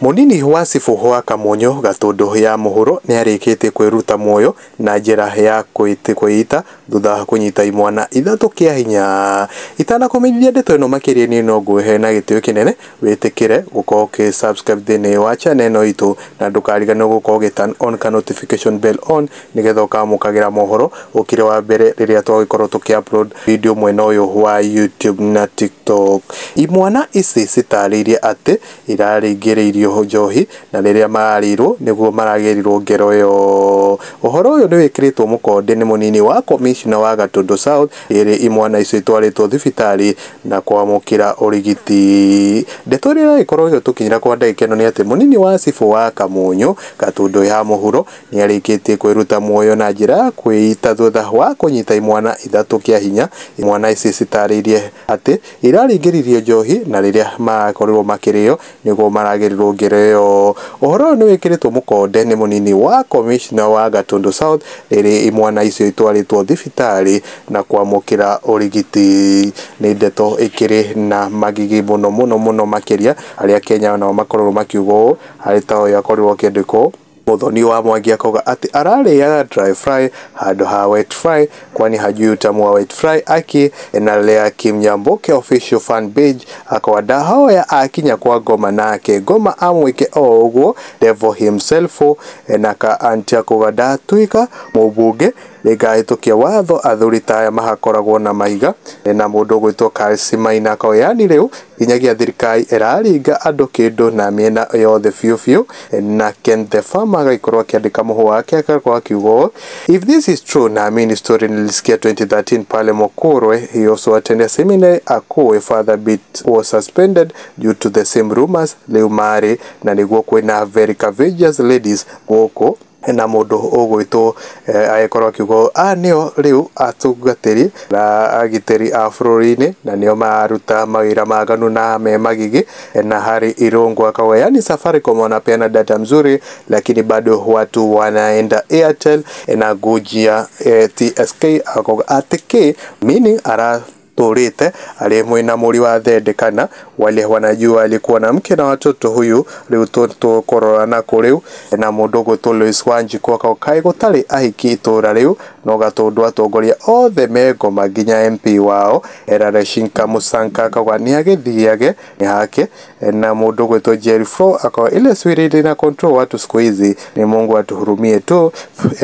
Mũnini wa cibũ wa Kamunyu Gatundu ya Mũhuro nĩarĩkĩtie kwĩruta muoyo na njĩra ya kwĩita thutha wa kũnyita imwana ithatũ kĩa hinya. Itanakũmenyithia ndeto ĩno makĩria niĩ no ngũhe na gĩtĩo kĩnene wĩtĩkĩre gũkorwo ũkĩ subscribe thĩinĩ wa channel ĩno itũ na ndũkariganĩrwo gũkorwo ũgĩ turn on ka notification bell on nĩgetha ũkamũkagĩra mohoro ũkĩrĩ wa mbere rĩrĩa twagĩkorwo tũkĩ upload video mwena ũyũ wa YouTube na TikTok. Imwana ici citarĩirie atĩ iraringĩrĩirio njohi na rĩrĩa mararĩirwo nĩguo maragĩrirwo ngero ĩyo. Ũhoro ũyũ nĩ wĩkĩrĩtwo mũkonde nĩ mũnini wa commissioner wa Gatundu South ĩrĩ imwana icio itwarĩtwo thibitarĩ na kwamũkĩra ũrigiti. Ndeto ĩrĩa ĩragĩkorwo ĩgĩtũkinyĩra kwa ndagĩka ĩno nĩ atĩ mũnini wa cibũ wa Kamunyu Gatundu ya Mũhuro nĩarĩkĩtie kwĩruta muoyo na njĩra ya kwĩita thutha wa kũnyita imwana ithatũ kĩa hinya. Imwana ici citarĩirie atĩ iraringĩrĩirio njohi na rĩrĩa marakorirwo makĩrĩo nĩguo maragĩrirwo ngero ĩyo. Ũhoro ũyũ nĩ wĩkĩrĩtwo mũkonde nĩ mũnini wa commissioner wa Gatundu South rĩrĩa imwana icio itwarĩtwo thibitarĩ na kwamũkĩra ũrigiti. Nĩ ndeto ĩkĩrĩ na magigi mũno mũno mũno makĩria arĩa Kenya nao makorirwo makiuga ũũ harĩ ta ũyũ akorirwo akĩandĩkwo Muthoni wa Mwangi akauga atĩ ararĩaga dry fry handũ ha wet fry kwani hajui utamu wa wet fry aki na Kim Nyamboke official fan page akauga ndahoya akinya kwa ngoma nake ngoma amwĩke o ũguo devil himself na ka anti akauga ndatuĩka mũmbunge rĩngahĩtũkia watho athuri ta aya mahakoragwo na mahiga na mũndũ ũgwĩtwo Charles Maina akauga yani rĩu nginyagia thirikari ĩraringa andũ kĩndũ na mĩena yothe biũ biũ na Ken the Farmer agagĩkorwo akĩandĩka mũhũ wake agakorwo akiuga ũũ, if this is true naamini story nilisikia 2013 pale Mokurwe he also attended seminary akuwe father bit was suspended due to the same rumors rĩu marĩ na nĩguo kwĩna very courageous ladies gũkũ na mũndũ ũgwĩtwo agĩkorwo akiuga a nĩo rĩu atungatĩri na agitĩri a bũrũri-inĩ na nĩo mararuta mawĩra maganu na me magigi na harĩ Irungu akauga yani Safaricom wanapeana data mzuri lakini bado watu wanaenda Airtel na Gujia TSK akauga atk meaning ara tũrĩte arĩ mwĩna mũri wa thende kana wale wanajua alikuwa na mke na watoto huyu rĩu tũkũrora nako rĩu na mũndũ ũgwĩtwo Lois Wanjiku akauga kaĩ gũtarĩ ahiki itũra rĩu no Gatũndũ atongoria othe me ngoma nginya MP wao Erareshinka Musanka akauga nĩ agĩthiage nĩ hake na mũndũ ũgwĩtwo Jerry Fro akauga ile spirit ina control watu siku hizi ni Mungu atuhurumie tu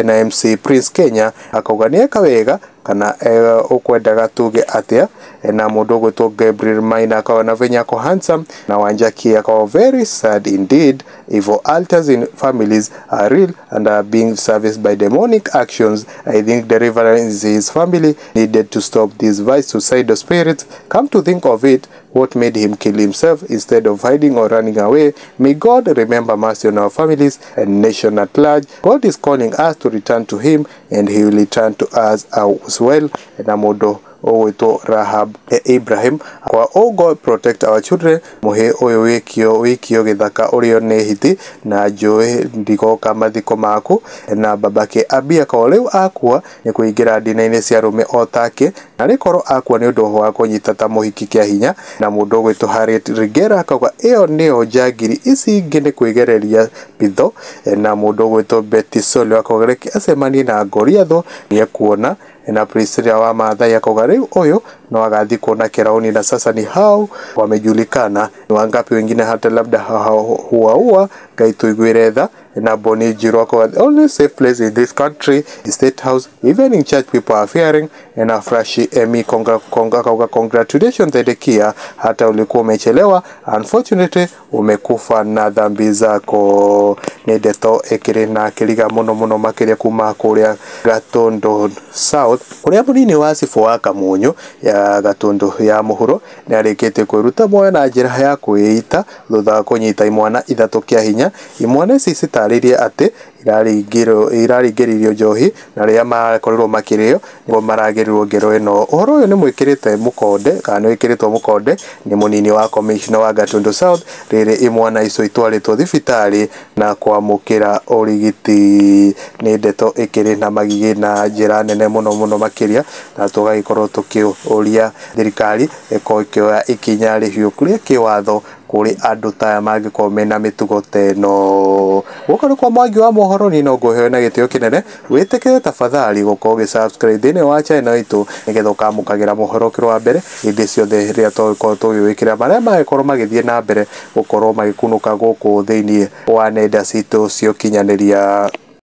na MC Prince Kenya akauga nĩeka wega kana ukwendaga tuge atia na mũndũ ũgwĩtwo Gabriel Maina akauga na venye ako handsome na Wanjaki akauga very sad indeed evil altars in families are real and are being serviced by demonic actions. I think deliverance his family needed to stop these vice suicidal spirits. Come to think of it, what made him kill himself instead of hiding or running away? May God remember mercy on our families and nation at large. God is calling us to return to him and he will return to us as well. Na mũndũ ũgwĩtwo Rahab Ibrahim kwa oh God protect our children muhe ũyũ wĩkio wĩkio gĩthaka ũrĩo nĩ hiti na njũĩ ndigoka mathiko maku na babake Abia ko rĩu akua nĩ kũingĩra ndina-inĩ cia arũme o take na rĩkorwo akua nĩ ũndũ wa kũnyita ta mũhiki kĩa hinya na mũndũ ũgwĩtwo Harriet Rigera akauga ĩyo nĩyo njangiri ici ingĩ nĩ kwĩgereria pitho na mũndũ ũgwĩtwo Betty Solo akauga reke acemanie na Goliath nĩekuona na Priscilla wa Maathai akauga rĩu ũyũ no agathikwo na kirauni na sasa ni hao wamejulikana ni wangapi wengine hata labda huaua Ngai tuiguire tha na Boni Njiru akauga the only safe place in this country is State House, even in church people are fearing. Na Freshi Emi konga konga kauga congratulations Zedekia, hata ulikuwa umechelewa, unfortunately umekufa na dhambi zako. Nĩ ndeto ĩkĩrĩ na kĩriga mũno mũno makĩria kuma kũrĩa Gatundu South kũrĩa mũnini wa cibũ wa Kamunyu ya Gatundu ya Mũhuro nĩ arĩkĩtie kwĩruta muoyo na njĩra ya kwĩita thutha wa kũnyita imwana ithatũ kĩa hinya. Imwana ici citarĩirie atĩ iraringĩrĩirio njohi na rĩrĩa marakorirwo makĩrĩo nĩguo maragĩrirwo ngero ĩno. Ũhoro ũyũ nĩ mwĩkĩrĩte mũkonde kana nĩ wĩkĩrĩtwo mũkonde nĩ mũnini wa commissioner wa Gatundu South rĩrĩ imwana icio itwarĩtwo thibitarĩ na kwamũkĩra ũrigiti. Nĩ ndeto ĩkĩrĩ na magigi na njĩra nene mũno mũno makĩria na tũgagĩkorwo tũkĩũria thirikari ĩkorwo ĩkĩoya ikinya rĩhiũ rĩa kĩwatho Kũrĩ andũ ta aya mangĩkorwo mena mĩtugo ta ĩno. Gũkũ nĩ kwa Mwangi wa mohoro, niĩ no ngũheo na gĩtĩo kĩnene wĩtĩkĩre tafadhali gũkorwo ũgĩ subscribe thĩinĩ wa channel itũ, nĩgetha ũkamũkagĩra mohoro ũkĩrĩ wa mbere hĩndĩ ciothe rĩrĩa tũgũkorwo tũgĩgwĩkĩra marĩa mangĩkorwo magĩthiĩ na mbere gũkorwo magĩkunũka gũkũ thĩinĩ wa nenda citũ cia ũkinyanĩria.